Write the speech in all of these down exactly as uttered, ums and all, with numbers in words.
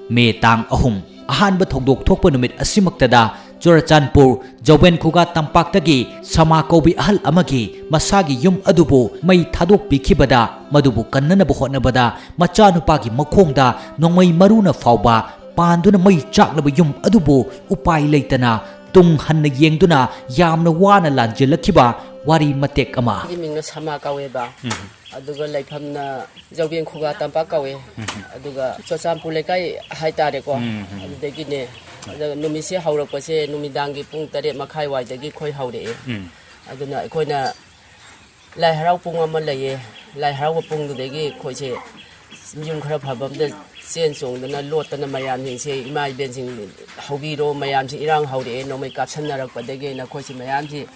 ꯃꯦ ꯇꯥꯡ ꯑꯍꯨꯝ, ꯑꯍꯥꯟꯕ ꯊꯧꯗꯣꯛ ꯊꯣꯛꯄ ꯅꯨꯃꯤꯠ ꯑꯁꯤꯃꯛꯇꯗ ꯆꯨꯔꯆꯥꯟꯄꯨꯔ ꯖꯧꯕꯦꯟ ꯈꯨꯒꯥ ꯇꯝꯄꯥꯛꯇꯒꯤ ꯁꯃꯥ ꯀꯧꯕꯤ ꯑꯍꯜ ꯑꯃꯒꯤ ꯃꯁꯥꯒꯤ ꯌꯨꯝ ꯑꯗꯨꯕꯨ ꯃꯩ ꯊꯥꯗꯣꯛꯄꯤꯈꯤꯕꯗ, ꯃꯗꯨꯕꯨ ꯀꯟꯅꯅꯕ ꯍꯣꯠꯅꯕꯗ ꯃꯆꯥꯅꯨꯄꯥꯒꯤ ꯃꯈꯣꯡꯗ ꯅꯣꯡꯃꯩ ꯃꯔꯨꯅ ꯐꯥꯎꯕ ꯄꯥꯟꯗꯨꯅ ꯃꯩ ꯆꯥꯛꯂꯕ ꯌꯨꯝ ꯑꯗꯨꯕꯨ ꯎꯄꯥꯏ ꯂꯩꯇꯅ ꯇꯨꯡ ꯍꯟꯅ ꯌꯦꯡꯗꯨꯅ ꯌꯥꯝꯅ ꯋꯥꯅ ꯂꯥꯟꯖꯦꯜꯂꯛꯈꯤꯕ ꯋꯥꯔꯤ ꯃꯇꯦꯛ ꯑꯃ꯫ ꯑꯩꯒꯤ ꯃꯤꯡꯅ ꯁꯃꯥ ꯀꯧꯋꯦꯕ꯫ ꯑꯗꯨꯒ ꯂꯩꯐꯝꯅ ꯖꯧꯕꯦꯟ ꯈꯨꯒꯥ ꯇꯝꯄꯥꯛ ꯀꯧꯋꯦ꯫ ꯑꯗꯨꯒ ꯆꯨꯔꯆꯥꯟꯄꯨꯔ ꯂꯩꯀꯥꯏ ꯍꯥꯏꯇꯥꯔꯦꯀꯣ꯫ ꯑꯗꯨꯗꯒꯤꯅꯦ꯫ ꯑꯗꯨꯒ ꯅꯨꯃꯤꯠꯁꯦ ꯍꯧꯔꯛꯄꯁꯦ ꯅꯨꯃꯤꯗꯥꯡꯒꯤ ꯄꯨꯡ ꯇꯔꯦꯠ ꯃꯈꯥꯏ ꯋꯥꯏꯗꯒꯤ ꯑꯩꯈꯣꯏ ꯍꯧꯔꯛꯑꯦ꯫ ꯑꯗꯨꯅ ꯑꯩꯈꯣꯏꯅ ꯂꯥꯏ ꯍꯔꯥꯎ ꯄꯨꯡ ꯑꯃ ꯂꯩꯌꯦ꯫ ꯂꯥꯏ ꯍꯔꯥꯎꯕ ꯄꯨꯡꯗꯨꯗꯒꯤ ꯑꯩꯈꯣꯏꯁꯦ ꯌꯨꯝ ꯈꯔ ꯐꯕ ꯑꯝꯗ ꯆꯦꯟ ꯆꯣꯡꯗꯅ ꯂꯣꯠꯇꯅ ꯃꯌꯥꯝꯁꯤꯡꯁꯦ, "ꯏꯃꯥ ꯏꯕꯦꯟꯁꯤꯡ ꯍꯧꯕꯤꯔꯣ, ꯃꯌꯥꯝꯁꯤ ꯏꯔꯥꯡ ꯍꯧꯔꯛꯑꯦ, ꯅꯣꯡꯃꯩ ꯀꯥꯞꯁꯟꯅꯔꯛꯄꯗꯒꯤꯅ" ꯑꯩꯈꯣꯏꯁꯦ ꯃꯌꯥꯝꯁꯤ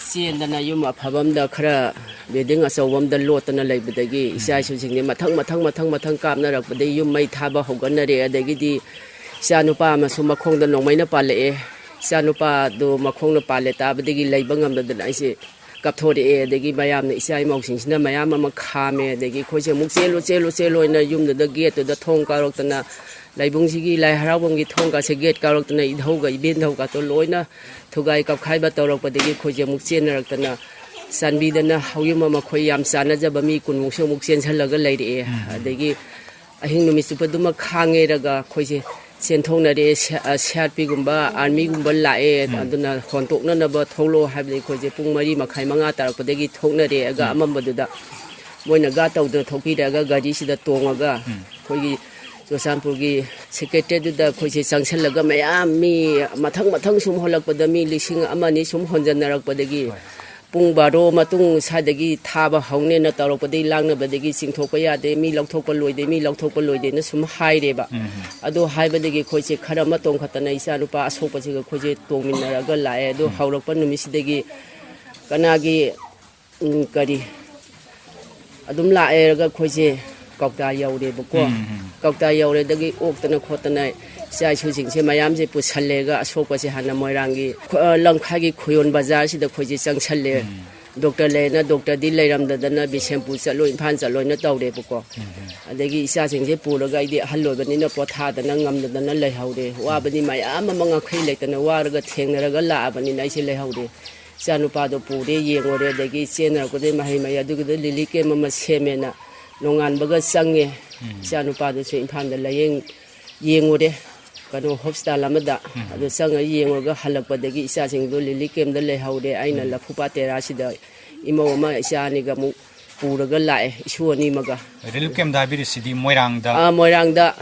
ꯆꯦꯟꯗꯅ ꯌꯨꯝ ꯑꯐꯕ ꯑꯝꯗ, ꯈꯔ ꯕꯤꯜꯗꯤꯡ ꯑꯆꯧꯕ ꯑꯝꯗ ꯂꯣꯠꯇꯅ ꯂꯩꯕꯗꯒꯤ ꯏꯆꯥ ꯏꯁꯨꯁꯤꯡꯁꯦ ꯃꯊꯪ, ꯃꯊꯪ, ꯃꯊꯪ, ꯃꯊꯪ ꯀꯥꯞꯅꯔꯛꯄꯗꯒꯤ ꯌꯨꯝ ꯃꯩ ꯊꯥꯕ ꯍꯧꯒꯠꯅꯔꯦ꯫ ꯑꯗꯒꯤꯗꯤ ꯏꯆꯥ ꯅꯨꯄꯥ ꯑꯃꯁꯨ ꯃꯈꯣꯡꯗ ꯅꯣꯡꯃꯩꯅ ꯄꯥꯜꯂꯛꯑꯦ꯫ ꯏꯆꯥ ꯅꯨꯄꯥꯗꯣ ꯃꯈꯣꯡꯅ ꯄꯥꯜꯂꯦ ꯇꯥꯕꯗꯒꯤ ꯂꯩꯕ ꯉꯝꯗꯗꯅ ꯑꯩꯁꯦ ꯀꯥꯞꯊꯣꯔꯛꯑꯦ꯫ ꯑꯗꯒꯤ ꯃꯌꯥꯝꯅ, ꯏꯆꯥ ꯏꯃꯧꯁꯤꯡꯁꯤꯅ ꯃꯌꯥꯝ ꯑꯃ ꯈꯥꯝꯃꯦ꯫ ꯑꯗꯒꯤ ꯑꯩꯈꯣꯏꯁꯦ ꯑꯃꯨꯛ "ꯆꯦꯜꯂꯨ, ꯆꯦꯜꯂꯨ, ꯆꯦꯜꯂꯨ" ꯍꯥꯏꯅ ꯌꯨꯝꯗꯨꯗ ꯒꯦꯠꯇꯨꯗ ꯊꯣꯡ ꯀꯥꯎꯔꯛꯇꯅ, ꯂꯥꯏꯕꯨꯡꯁꯤꯒꯤ ꯂꯥꯏ ꯍꯔꯥꯎꯐꯝꯒꯤ ꯊꯣꯡꯒꯁꯦ, ꯒꯦꯠ ꯀꯥꯎꯔꯛꯇꯅ ꯏꯙꯧꯒ ꯏꯕꯦꯟꯙꯧꯒꯇꯣ ꯂꯣꯏꯅ ꯊꯨꯒꯥꯏ ꯀꯥꯞꯈꯥꯏꯕ ꯇꯧꯔꯛꯄꯗꯒꯤ ꯑꯩꯈꯣꯏꯁꯦ ꯑꯃꯨꯛ ꯆꯦꯟꯅꯔꯛꯇꯅ, ꯆꯥꯟꯕꯤꯗꯅ ꯍꯧꯌꯨꯝ ꯑꯃ ꯑꯩꯈꯣꯏ ꯌꯥꯝ ꯆꯥꯟꯅꯖꯕ ꯃꯤ ꯀꯨꯟꯃꯨꯛꯁꯨ ꯑꯃꯨꯛ ꯆꯦꯟꯁꯤꯜꯂꯒ ꯂꯩꯔꯛꯑꯦ꯫ ꯑꯗꯒꯤ ꯑꯍꯤꯡ ꯅꯨꯃꯤꯠ ꯆꯨꯞꯄꯗꯨꯃ ꯈꯥꯡꯉꯦꯔꯒ ꯑꯩꯈꯣꯏꯁꯦ ꯆꯦꯟꯊꯣꯛꯅꯔꯦ꯫ ꯁꯤ-, ꯑ, ꯁꯤ ꯑꯥꯔ ꯄꯤꯒꯨꯝꯕ, ꯑꯥꯔꯃꯤꯒꯨꯝꯕ ꯂꯥꯛꯑꯦ, ꯑꯗꯨꯅ ꯍꯣꯟꯇꯣꯛꯅꯅꯕ ꯊꯣꯛꯂꯛꯑꯣ ꯍꯥꯏꯕꯗꯤ ꯑꯩꯈꯣꯏꯁꯦ ꯄꯨꯡ ꯃꯔꯤ ꯃꯈꯥꯏ, ꯃꯉꯥ ꯇꯥꯔꯛꯄꯗꯒꯤ ꯊꯣꯛꯅꯔꯦ꯫ ꯑꯗꯨꯒ ꯑꯃꯝꯕꯗꯨꯗ ꯃꯣꯏꯅ ꯒꯥꯔꯗ ꯇꯧꯗꯅ ꯊꯣꯛꯄꯤꯔꯛꯑꯒ ꯒꯥꯔꯤꯁꯤꯗ ꯇꯣꯡꯉꯒ ꯑꯩꯈꯣꯏꯒꯤ ꯆꯨꯔꯆꯥꯟꯄꯨꯔꯒꯤ ꯁꯦꯀ꯭ꯔꯦꯇꯔꯤꯌꯦꯠꯇꯨꯗ ꯑꯩꯈꯣꯏꯁꯦ ꯆꯪꯁꯤꯜꯂꯒ ꯃꯌꯥꯝ ꯃꯤ ꯃꯊꯪ ꯃꯊꯪ ꯁꯨꯝ ꯍꯣꯜꯂꯛꯄꯗ ꯃꯤ ꯂꯤꯁꯤꯡ ꯑꯃ ꯑꯅꯤ ꯁꯨꯝ ꯍꯣꯟꯖꯟꯅꯔꯛꯄꯗꯒꯤ ꯄꯨꯡ ꯕꯥꯔꯣ ꯃꯇꯨꯡ ꯁ꯭ꯋꯥꯏꯗꯒꯤ ꯊꯥꯕ ꯍꯧꯅꯦꯅ ꯇꯧꯔꯛꯄꯗꯒꯤ ꯂꯥꯡꯅꯕꯗꯒꯤ ꯆꯤꯡꯊꯣꯛꯄ ꯌꯥꯗꯦ, ꯃꯤ ꯂꯧꯊꯣꯛꯄ ꯂꯣꯏꯗꯦ, ꯃꯤ ꯂꯧꯊꯣꯛꯄ ꯂꯣꯏꯗꯦꯅ ꯁꯨꯝ ꯍꯥꯏꯔꯦꯕ꯫ ꯑꯗꯨ ꯍꯥꯏꯕꯗꯒꯤ ꯑꯩꯈꯣꯏꯁꯦ ꯈꯔ ꯑꯃ ꯇꯣꯡꯈꯠꯇꯅ ꯏꯆꯥ ꯅꯨꯄꯥ ꯑꯁꯣꯛꯄꯁꯤꯒ ꯑꯩꯈꯣꯏꯁꯦ ꯇꯣꯡꯃꯤꯟꯅꯔꯒ ꯂꯥꯛꯑꯦ꯫ ꯑꯗꯨ ꯍꯧꯔꯛꯄ ꯅꯨꯃꯤꯠꯁꯤꯗꯒꯤ ꯀꯅꯥꯒꯤ, ꯎꯝ, ꯀꯔꯤ, ꯑꯗꯨꯝ ꯂꯥꯛꯑꯦꯔꯒ ꯑꯩꯈꯣꯏꯁꯦ ꯀꯧꯇꯥ ꯌꯧꯔꯦꯕꯀꯣ꯫ ꯀꯧꯇꯥ ꯌꯧꯔꯦꯗꯒꯤ ꯑꯣꯛꯇꯅ ꯈꯣꯠꯇꯅ ꯏꯆꯥ ꯏꯁꯨꯁꯤꯡꯁꯦ ꯃꯌꯥꯝꯁꯦ ꯄꯨꯁꯜꯂꯦꯒ ꯑꯁꯣꯛꯄꯁꯦ ꯍꯥꯟꯅ ꯃꯣꯏꯔꯥꯡꯒꯤ, ꯑ, ꯂꯝꯈꯥꯏꯒꯤ ꯈꯣꯌꯣꯟ ꯕꯖꯥꯔꯁꯤꯗ ꯑꯩꯈꯣꯏꯁꯦ ꯆꯪꯁꯜꯂꯦ꯫ ꯗꯣꯛꯇꯔ ꯂꯩꯔꯅ ꯗꯣꯛꯇꯔꯗꯤ ꯂꯩꯔꯝꯗꯗꯅ ꯕꯤꯁꯦꯝꯄꯨꯔ ꯆꯠꯂꯣ, ꯏꯝꯐꯥꯜ ꯆꯠꯂꯣꯅ ꯇꯧꯔꯦꯕꯀꯣ꯫ ꯑꯗꯒꯤ ꯏꯆꯥꯁꯤꯡꯁꯦ ꯄꯨꯔꯒ ꯑꯩꯗꯤ ꯑꯍꯜ ꯑꯣꯏꯕꯅꯤꯅ ꯄꯣꯊꯥꯗꯅ ꯉꯝꯗꯗꯅ ꯂꯩꯍꯧꯔꯦ꯫ ꯋꯥꯕꯗꯤ ꯃꯌꯥꯝ ꯑꯃ ꯉꯝꯈꯩ ꯂꯩꯇꯅ ꯋꯥꯔꯒ ꯊꯦꯡꯅꯔꯒ ꯂꯥꯛꯑꯕꯅꯤꯅ ꯑꯩꯁꯦ ꯂꯩꯍꯧꯔꯦ꯫ ꯏꯆꯥꯅꯨꯄꯥꯗꯣ ꯄꯨꯔꯦ, ꯌꯦꯡꯉꯨꯔꯦ, ꯑꯗꯒꯤ ꯆꯦꯟꯅꯔꯛꯄꯗꯒꯤ ꯃꯍꯩ ꯃꯍꯩ ꯑꯗꯨꯒꯤꯗ ꯂꯤꯂꯤ ꯀꯦꯝ ꯑꯃ ꯁꯦꯝꯃꯦꯅ ꯅꯣꯡꯉꯥꯟꯕꯒ ꯆꯪꯉꯦ꯫ ꯏꯆꯥꯅꯨꯄꯥꯗꯨꯁꯨ ꯏꯝꯐꯥꯜꯗ ꯂꯥꯌꯦꯡ ꯌꯦꯡꯉꯨꯔꯦ, ꯀꯩꯅꯣ ꯍꯣꯁꯄꯤꯇꯥꯜ ꯑꯃꯗ꯫ ꯑꯗꯨ ꯆꯪꯉ ꯌꯦꯡꯉꯨꯔꯒ ꯍꯜꯂꯛꯄꯗꯒꯤ ꯏꯆꯥꯁꯤꯡꯗꯣ ꯂꯤꯂꯤ ꯀꯦꯝꯗ ꯂꯩꯍꯧꯔꯦ꯫ ꯑꯩꯅ ꯂꯐꯨꯄꯥꯠ ꯇꯦꯔꯥꯁꯤꯗ ꯏꯃꯧ ꯑꯃ ꯏꯆꯥ ꯑꯅꯤꯒ ꯑꯃꯨꯛ ꯄꯨꯔꯒ ꯂꯥꯛꯑꯦ, ꯏꯁꯨ ꯑꯅꯤꯃꯒ꯫ ꯔꯤꯂꯤꯐ ꯀꯦꯝꯗ ꯍꯥꯏꯕꯤꯔꯤꯁꯤꯗꯤ ꯃꯣꯏꯔꯥꯡꯗ? ꯑꯥ, ꯃꯣꯏꯔꯥꯡꯗ꯫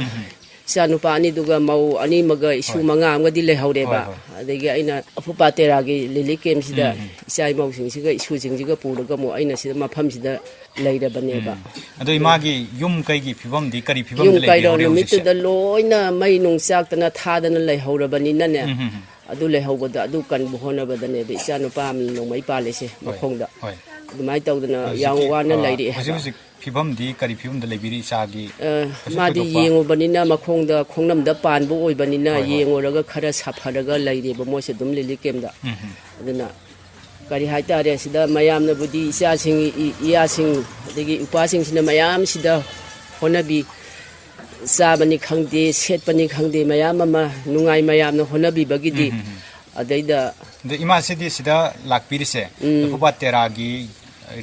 ꯏꯆꯥ ꯅꯨꯄꯥ ꯑꯅꯤꯗꯨꯒ ꯃꯧ ꯑꯅꯤꯃꯒ ꯏꯁꯨ ꯍꯣꯏ꯫ ꯃꯉꯥ ꯑꯃꯒꯗꯤ ꯂꯩꯍꯧꯔꯦꯕ꯫ ꯍꯣꯏ, ꯍꯣꯏ꯫ ꯑꯗꯒꯤ ꯑꯩꯅ ꯂꯐꯨꯄꯥꯠ ꯇꯦꯔꯥꯒꯤ ꯂꯤꯂꯤ ꯀꯦꯝꯁꯤꯗ ꯏꯆꯥ ꯏꯃꯧꯁꯤꯡꯁꯤꯒ ꯏꯁꯨꯁꯤꯡꯁꯤꯒ ꯄꯨꯔꯒ ꯑꯃꯨꯛ ꯑꯩꯅ ꯁꯤꯗ ꯃꯐꯝꯁꯤꯗ ꯂꯩꯔꯕꯅꯦꯕ꯫ ꯑꯗꯣ ꯏꯃꯥꯒꯤ ꯌꯨꯝ ꯀꯩꯒꯤ ꯐꯤꯕꯝꯗꯤ ꯀꯔꯤ ꯐꯤꯕꯝꯗ ꯌꯨꯝ ꯂꯩꯒꯦ ꯀꯩꯔꯧ ꯍꯧꯖꯤꯛ ꯍꯧꯖꯤꯛꯁꯦ? ꯅꯨꯃꯤꯠꯇꯨꯗ ꯂꯣꯏꯅ ꯃꯩ ꯅꯨꯡ ꯆꯥꯛꯇꯅ ꯊꯥꯗꯅ ꯂꯩꯍꯧꯔꯕꯅꯤꯅꯅꯦ꯫ ꯎꯝ, ꯎꯝ, ꯎꯝ꯫ ꯑꯗꯨ ꯂꯩꯍꯧꯕꯗ ꯑꯗꯨ ꯀꯟꯕ ꯍꯣꯠꯅꯕꯗꯅꯦꯕ ꯏꯆꯥ ꯅꯨꯄꯥ ꯑꯃ ꯅꯣꯡꯃꯩ ꯄꯥꯜꯂꯤꯁꯦ ꯍꯣꯏ, ꯃꯈꯣꯡꯗ꯫ ꯍꯣꯏ꯫ ꯑꯗꯨꯃꯥꯏꯅ ꯇꯧꯗꯅ ꯌꯥꯝ ꯍꯧꯖꯤꯛꯀꯤ, ꯋꯥꯅ ꯑ, ꯂꯩꯔꯛꯑꯦ ꯍꯧꯖꯤꯛ ꯍꯥꯏꯕ꯫ ꯍꯧꯖꯤꯛ ꯐꯤꯕꯝꯗꯤ ꯀꯔꯤ ꯐꯤꯕꯝꯗ ꯂꯩꯕꯤꯔꯤ ꯏꯆꯥꯒꯤ? ꯑ, ꯀꯩꯁꯨ ꯃꯥꯗꯤ ꯊꯣꯏꯗꯣꯛꯄ? ꯌꯦꯡꯉꯨꯕꯅꯤꯅ ꯃꯈꯣꯡꯗ ꯈꯣꯡꯅꯝꯗ ꯄꯥꯟꯕ ꯑꯣꯏꯕꯅꯤꯅ ꯍꯣꯏ, ꯍꯣꯏ꯫ ꯌꯦꯡꯉꯨꯔꯒ ꯈꯔ ꯁꯥꯐꯔꯒ ꯂꯩꯔꯦꯕ ꯃꯣꯏꯁꯦ ꯑꯗꯨꯝ ꯂꯤꯂꯤ ꯀꯦꯝꯗ꯫ ꯎꯝ, ꯎꯝ꯫ ꯑꯗꯨꯅ ꯀꯔꯤ ꯍꯥꯏꯇꯥꯔꯦ, ꯁꯤꯗ ꯃꯌꯥꯝꯅꯕꯨꯗꯤ ꯏꯆꯥꯁꯤꯡ, ꯏ-, ꯏꯌꯥꯁꯤꯡ, ꯑꯗꯒꯤ ꯏꯄ꯭ꯋꯥꯁꯤꯡꯁꯤꯅ ꯃꯌꯥꯝꯁꯤꯗ ꯍꯣꯠꯅꯕꯤ, ꯆꯥꯕꯅꯤ ꯈꯪꯗꯦ, ꯁꯦꯠꯄꯅꯤ ꯈꯪꯗꯦ, ꯃꯌꯥꯝ ꯑꯃ ꯅꯨꯡꯉꯥꯏ ꯃꯌꯥꯝꯅ ꯍꯣꯠꯅꯕꯤꯕꯒꯤꯗꯤ꯫ ꯎꯝ, ꯎꯝ, ꯎꯝ꯫ ꯑꯗꯩꯗ ꯑꯗꯣ ꯏꯃꯥꯁꯤꯗꯤ ꯁꯤꯗ ꯂꯥꯛꯄꯤꯔꯤꯁꯦ, ꯎꯝ꯫ ꯂꯐꯨꯄꯥꯠ ꯇꯦꯔꯥꯒꯤ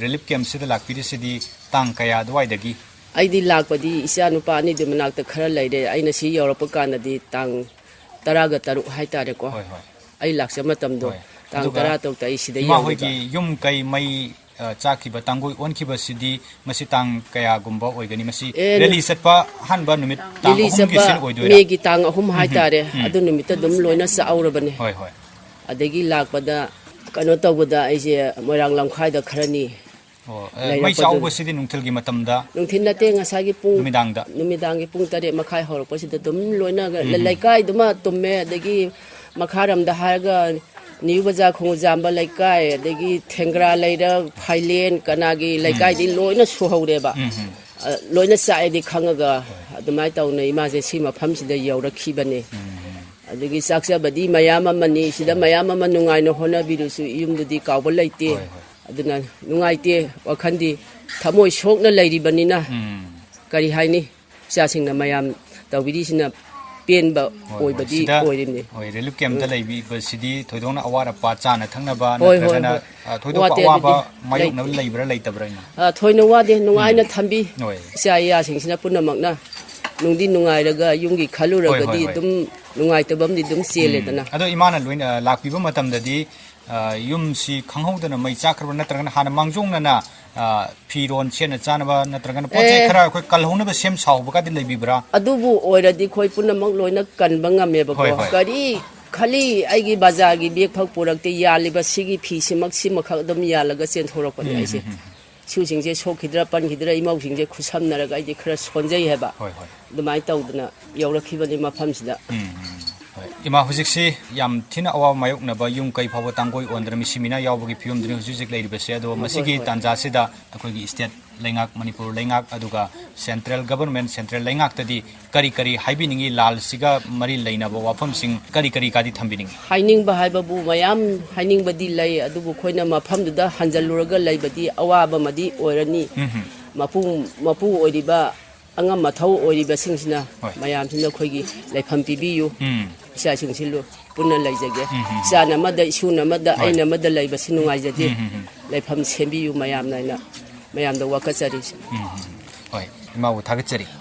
ꯔꯤꯂꯤꯐ ꯀꯦꯝꯁꯤꯗ ꯂꯥꯛꯄꯤꯔꯤꯁꯤꯗꯤ ꯇꯥꯡ ꯀꯌꯥ ꯑꯗꯨꯋꯥꯏꯗꯒꯤ? ꯑꯩꯗꯤ ꯂꯥꯛꯄꯗꯤ ꯏꯆꯥ ꯅꯨꯄꯥ ꯑꯅꯤꯗꯨ ꯃꯅꯥꯛꯇ ꯈꯔ ꯂꯩꯔꯦ꯫ ꯑꯩꯅ ꯁꯤ ꯌꯧꯔꯛꯄ ꯀꯥꯟꯗꯗꯤ ꯇꯥꯡ ꯇꯔꯥꯒ ꯇꯔꯨꯛ ꯍꯥꯏꯇꯥꯔꯦꯀꯣ꯫ ꯍꯣꯏ, ꯍꯣꯏ꯫ ꯑꯩ ꯂꯥꯛꯆ ꯃꯇꯝꯗꯣ ꯍꯣꯏ꯫ ꯇꯥꯡ ꯑꯗꯨꯒ ꯇꯔꯥ ꯇꯔꯨꯛꯇ ꯑꯩ ꯁꯤꯗ ꯏꯃꯥ ꯌꯧꯔꯦꯕ꯫ ꯍꯣꯏꯒꯤ ꯌꯨꯝ ꯀꯩ ꯃꯩ, ꯑ, ꯆꯥꯛꯈꯤꯕ, ꯇꯥꯡꯒꯣꯏ ꯑꯣꯟꯈꯤꯕꯁꯤꯗꯤ ꯃꯁꯤ ꯇꯥꯡ ꯀꯌꯥꯒꯨꯝꯕ ꯑꯣꯏꯒꯅꯤ? ꯃꯁꯤ ꯑꯦ, ꯔꯦꯂꯤ ꯆꯠꯄ ꯑꯍꯥꯟꯕ ꯅꯨꯃꯤꯠ ꯇꯥꯡ ꯂꯤꯂꯤ ꯑꯍꯨꯝꯒꯤ ꯆꯠꯄ ꯁꯤꯟ ꯑꯣꯏꯗꯣꯏꯔꯥ? ꯃꯦꯒꯤ ꯇꯥꯡ ꯑꯍꯨꯝ ꯎꯝ, ꯎꯝ꯫ ꯍꯥꯏꯇꯥꯔꯦ, ꯎꯝ꯫ ꯑꯗꯨ ꯅꯨꯃꯤꯠꯇ ꯑꯗꯨꯝ ꯂꯣꯏꯅ ꯆꯥꯛꯍꯧꯔꯕꯅꯦ꯫ ꯍꯣꯏ, ꯍꯣꯏ꯫ ꯑꯗꯒꯤ ꯂꯥꯛꯄꯗ ꯀꯩꯅꯣ ꯇꯧꯕꯗ ꯑꯩꯁꯦ ꯃꯣꯏꯔꯥꯡ ꯂꯝꯈꯥꯏꯗ ꯈꯔꯅꯤ ꯑꯣ, ꯑꯦ, ꯃꯩ ꯂꯩꯔꯛꯄꯗꯨ ꯆꯥꯛꯍꯧꯕꯁꯤꯗꯤ ꯅꯨꯡꯊꯤꯜꯒꯤ ꯃꯇꯝꯗ? ꯅꯨꯡꯊꯤꯜ ꯅꯠꯇꯦ, ꯉꯁꯥꯏꯒꯤ ꯄꯨꯡ ꯅꯨꯃꯤꯗꯥꯡꯗ? ꯅꯨꯃꯤꯗꯥꯡꯒꯤ ꯄꯨꯡ ꯇꯔꯦꯠ ꯃꯈꯥꯏ ꯍꯧꯔꯛꯄꯁꯤꯗ ꯑꯗꯨꯝ ꯂꯣꯏꯅ ꯎꯝ, ꯎꯝ꯫ ꯂꯩꯀꯥꯏꯗꯨꯃ ꯇꯨꯝꯃꯦ꯫ ꯑꯗꯒꯤ ꯃꯈꯥꯔꯣꯝꯗ ꯍꯥꯏꯔꯒ ꯅ꯭ꯌꯨ ꯕꯖꯥꯔ, ꯈꯣꯡꯖꯥꯝꯕ ꯂꯩꯀꯥꯏ, ꯑꯗꯒꯤ ꯊꯦꯡꯒ꯭ꯔꯥ ꯂꯩꯔꯛ, ꯐꯥꯏꯂꯦꯟ, ꯀꯅꯥꯒꯤ ꯎꯝ꯫ ꯂꯩꯀꯥꯏꯗꯤ ꯂꯣꯏꯅ ꯁꯨꯍꯧꯔꯦꯕ꯫ ꯎꯝ, ꯎꯝ꯫ ꯑ, ꯂꯣꯏꯅ ꯆꯥꯛꯑꯦꯗꯤ ꯈꯪꯉꯒ ꯍꯣꯏ꯫ ꯑꯗꯨꯃꯥꯏꯅ ꯇꯧꯅ ꯏꯃꯥꯁꯦ ꯁꯤ ꯃꯐꯝꯁꯤꯗ ꯌꯧꯔꯛꯈꯤꯕꯅꯦ꯫ ꯎꯝ, ꯎꯝ꯫ ꯑꯗꯒꯤ ꯆꯥꯛꯆꯕꯗꯤ ꯃꯌꯥꯝ ꯑꯃꯅꯤ꯫ ꯁꯤꯗ ꯍꯣꯏ꯫ ꯃꯌꯥꯝ ꯑꯃ ꯅꯨꯡꯉꯥꯏꯅ ꯍꯣꯠꯅꯕꯤꯔꯁꯨ ꯌꯨꯝꯗꯨꯗꯤ ꯀꯥꯎꯕ ꯂꯩꯇꯦ꯫ ꯍꯣꯏ, ꯍꯣꯏ꯫ ꯑꯗꯨꯅ ꯅꯨꯡꯉꯥꯏꯇꯦ, ꯋꯥꯈꯜꯗꯤ ꯊꯃꯣꯏ ꯁꯣꯛꯅ ꯂꯩꯔꯤꯕꯅꯤꯅ꯫ ꯎꯝ꯫ ꯀꯔꯤ ꯍꯥꯏꯅꯤ? ꯏꯆꯥꯁꯤꯡꯅ ꯃꯌꯥꯝ ꯇꯧꯕꯤꯔꯤꯁꯤꯅ ꯄꯦꯟꯕ ꯍꯣꯏ, ꯍꯣꯏ꯫ ꯑꯣꯏꯕꯗꯤ ꯁꯤꯗ ꯑꯣꯏꯔꯤꯕꯅꯤ꯫ ꯍꯣꯏ, ꯔꯤꯂꯤꯐ ꯀꯦꯝꯞꯇ ꯎꯝ꯫ ꯂꯩꯕꯤꯕꯁꯤꯗꯤ ꯊꯣꯏꯗꯣꯛꯅ ꯑꯋꯥꯠ ꯑꯄꯥ ꯆꯥꯅ ꯊꯛꯅꯕ ꯍꯣꯏ, ꯍꯣꯏ, ꯅꯠꯇ꯭ꯔꯒꯅ, ꯍꯣꯏ꯫ ꯑ, ꯊꯣꯏꯗꯣꯛꯄ ꯋꯥꯠꯇꯦ ꯑꯋꯥꯕ ꯑꯗꯨꯗꯤ ꯃꯥꯌꯣꯛꯅꯕ ꯂꯩꯇꯦ꯫ ꯂꯩꯕ꯭ꯔꯥ ꯂꯩꯇꯕ꯭ꯔꯥ, ꯏꯃꯥ? ꯑ, ꯊꯣꯏꯅ ꯋꯥꯗꯦ, ꯎꯝ꯫ ꯅꯨꯡꯉꯥꯏꯅ ꯊꯝꯕꯤ꯫ ꯍꯣꯏ꯫ ꯏꯆꯥ ꯏꯌꯥꯁꯤꯡꯁꯤꯅ ꯄꯨꯝꯅꯃꯛꯅ ꯅꯨꯡꯗꯤ ꯅꯨꯡꯉꯥꯏꯔꯒ ꯌꯨꯝꯒꯤ ꯍꯣꯏ, ꯈꯜꯂꯨꯔꯒꯗꯤ ꯍꯣꯏ, ꯍꯣꯏ꯫ ꯑꯗꯨꯝ ꯅꯨꯡꯉꯥꯏꯇꯕ ꯑꯃꯗꯤ ꯑꯗꯨꯝ ꯎꯝ꯫ ꯆꯦꯜꯂꯦꯗꯅ꯫ ꯑꯗꯣ ꯏꯃꯥꯅ ꯂꯣꯏꯅ, ꯑ, ꯂꯥꯛꯄꯤꯕ ꯃꯇꯝꯗꯗꯤ, ꯑ, ꯌꯨꯝꯁꯤ ꯈꯪꯍꯧꯗꯅ ꯃꯩ ꯆꯥꯛꯈ꯭ꯔꯕ꯭ꯔꯥ, ꯅꯠꯇ꯭ꯔꯒꯅ ꯍꯥꯟꯅ ꯃꯥꯡꯖꯧꯅꯅ, ꯑ, ꯐꯤꯔꯣꯟ ꯁꯦꯠꯅ ꯆꯥꯅꯕ ꯅꯠꯇ꯭ꯔꯒꯅ ꯄꯣꯠ ꯆꯩ ꯑꯦ꯫ ꯈꯔ ꯑꯩꯈꯣꯏ ꯀꯜꯍꯧꯅꯕ ꯁꯦꯝ ꯁꯥꯍꯧꯕꯒꯗꯤ ꯂꯩꯕꯤꯕ꯭ꯔꯥ? ꯑꯗꯨꯕꯨ ꯑꯣꯏꯔꯗꯤ ꯑꯩꯈꯣꯏ ꯄꯨꯝꯅꯃꯛ ꯂꯣꯏꯅ ꯀꯟꯕ ꯉꯝꯃꯦꯕꯀꯣ꯫ ꯍꯣꯏ, ꯍꯣꯏ꯫ ꯀꯔꯤ ꯈꯜꯂꯤ, ꯑꯩꯒꯤ ꯕꯖꯥꯔꯒꯤ ꯕꯦꯒ ꯐꯛ ꯄꯨꯔꯛꯇꯦ, ꯌꯥꯜꯂꯤꯕ ꯁꯤꯒꯤ ꯐꯤꯁꯤꯃꯛ, ꯁꯤꯃꯈꯛ ꯑꯗꯨꯝ ꯌꯥꯜꯂꯒ ꯆꯦꯟꯊꯣꯔꯛꯄꯅꯦ ꯎꯝ, ꯑꯩꯁꯦ꯫ ꯎꯝ, ꯎꯝ꯫ ꯁꯨꯁꯤꯡꯁꯦ ꯁꯣꯛꯈꯤꯗ꯭ꯔꯥ ꯄꯟꯈꯤꯗ꯭ꯔꯥ ꯏꯃꯧꯁꯤꯡꯁꯦ ꯈꯨꯠꯁꯝꯅꯔꯒ ꯑꯩꯗꯤ ꯈꯔ ꯁꯣꯟꯖꯩ ꯍꯥꯏꯕ꯫ ꯍꯣꯏ, ꯍꯣꯏ꯫ ꯑꯗꯨꯃꯥꯏꯅ ꯇꯧꯗꯅ ꯌꯧꯔꯛꯈꯤꯕꯅꯤ ꯃꯐꯝꯁꯤꯗ꯫ ꯎꯝ, ꯎꯝ꯫ ꯍꯣꯏ꯫ ꯏꯃꯥ, ꯍꯧꯖꯤꯛꯁꯤ ꯌꯥꯝ ꯊꯤꯅ ꯑꯋꯥꯕ ꯃꯥꯌꯣꯛꯅꯕ ꯌꯨꯝ ꯀꯩ ꯐꯥꯎꯕ ꯇꯥꯡꯒꯣꯏ ꯑꯣꯟꯗꯅ ꯃꯤꯁꯤ ꯃꯤꯅꯥ ꯌꯥꯎꯕꯒꯤ ꯐꯤꯕꯝꯗꯨꯅꯤ ꯍꯧꯖꯤꯛ ꯍꯧꯖꯤꯛ ꯂꯩꯔꯤꯕꯁꯦ꯫ ꯑꯗꯣ ꯍꯣꯏ, ꯃꯁꯤꯒꯤ ꯍꯣꯏ꯫ ꯇꯥꯟꯖꯥꯁꯤꯗ ꯑꯩꯈꯣꯏꯒꯤ state ꯂꯩꯉꯥꯛ, ꯃꯅꯤꯄꯨꯔ ꯂꯩꯉꯥꯛ, ꯑꯗꯨꯒ central government, central ꯂꯩꯉꯥꯛꯇꯗꯤ ꯀꯔꯤ ꯀꯔꯤ ꯍꯥꯏꯕꯤꯅꯤꯡꯉꯤ? ꯂꯥꯜꯁꯤꯒ ꯃꯔꯤ ꯂꯩꯅꯕ ꯋꯥꯐꯝꯁꯤꯡ ꯀꯔꯤ ꯀꯔꯤ ꯀꯥꯗꯤ ꯊꯝꯕꯤꯅꯤꯡꯉꯤ? ꯍꯥꯏꯅꯤꯡꯕ ꯍꯥꯏꯕꯕꯨ ꯃꯌꯥꯝ ꯍꯥꯏꯅꯤꯡꯕꯗꯤ ꯂꯩ, ꯑꯗꯨꯕꯨ ꯑꯩꯈꯣꯏꯅ ꯃꯐꯝꯗꯨꯗ ꯍꯟꯖꯜꯂꯨꯔꯒ ꯂꯩꯕꯗꯤ ꯑꯋꯥꯕ ꯑꯃꯗꯤ ꯑꯣꯏꯔꯅꯤ꯫ ꯎꯝ, ꯍꯝ꯫ ꯃꯄꯨ, ꯃꯄꯨ ꯑꯣꯏꯔꯤꯕ ꯑꯉꯝ ꯑꯊꯧ ꯑꯣꯏꯔꯤꯕꯁꯤꯡꯁꯤꯅ ꯍꯣꯏ꯫ ꯃꯌꯥꯝꯁꯤꯅ ꯑꯩꯈꯣꯏꯒꯤ ꯂꯩꯐꯝ ꯄꯤꯕꯤꯌꯨ꯫ ꯎꯝ꯫ ꯏꯆꯥꯁꯤꯡꯁꯤ ꯂꯨ-, ꯄꯨꯟꯅ ꯂꯩꯖꯒꯦ꯫ ꯎꯝ, ꯎꯝ, ꯎꯝ꯫ ꯏꯆꯥꯅ ꯑꯃꯗ, ꯏꯁꯨꯅ ꯑꯃꯗ, ꯍꯣꯏ꯫ ꯑꯩꯅ ꯑꯃꯗ ꯂꯩꯕꯁꯤ ꯅꯨꯡꯉꯥꯏꯖꯗꯦ꯫ ꯎꯝ, ꯎꯝ, ꯎꯝ꯫ ꯂꯩꯐꯝ ꯁꯦꯝꯕꯤꯌꯨ ꯃꯌꯥꯝꯅ ꯍꯥꯏꯅ ꯃꯌꯥꯝꯗ ꯋꯥꯀꯠꯆꯔꯤꯁꯦ꯫ ꯎꯝ, ꯎꯝ, ꯎꯝ꯫ ꯍꯣꯏ, ꯏꯃꯥꯕꯨ ꯊꯥꯒꯠꯆꯔꯤ꯫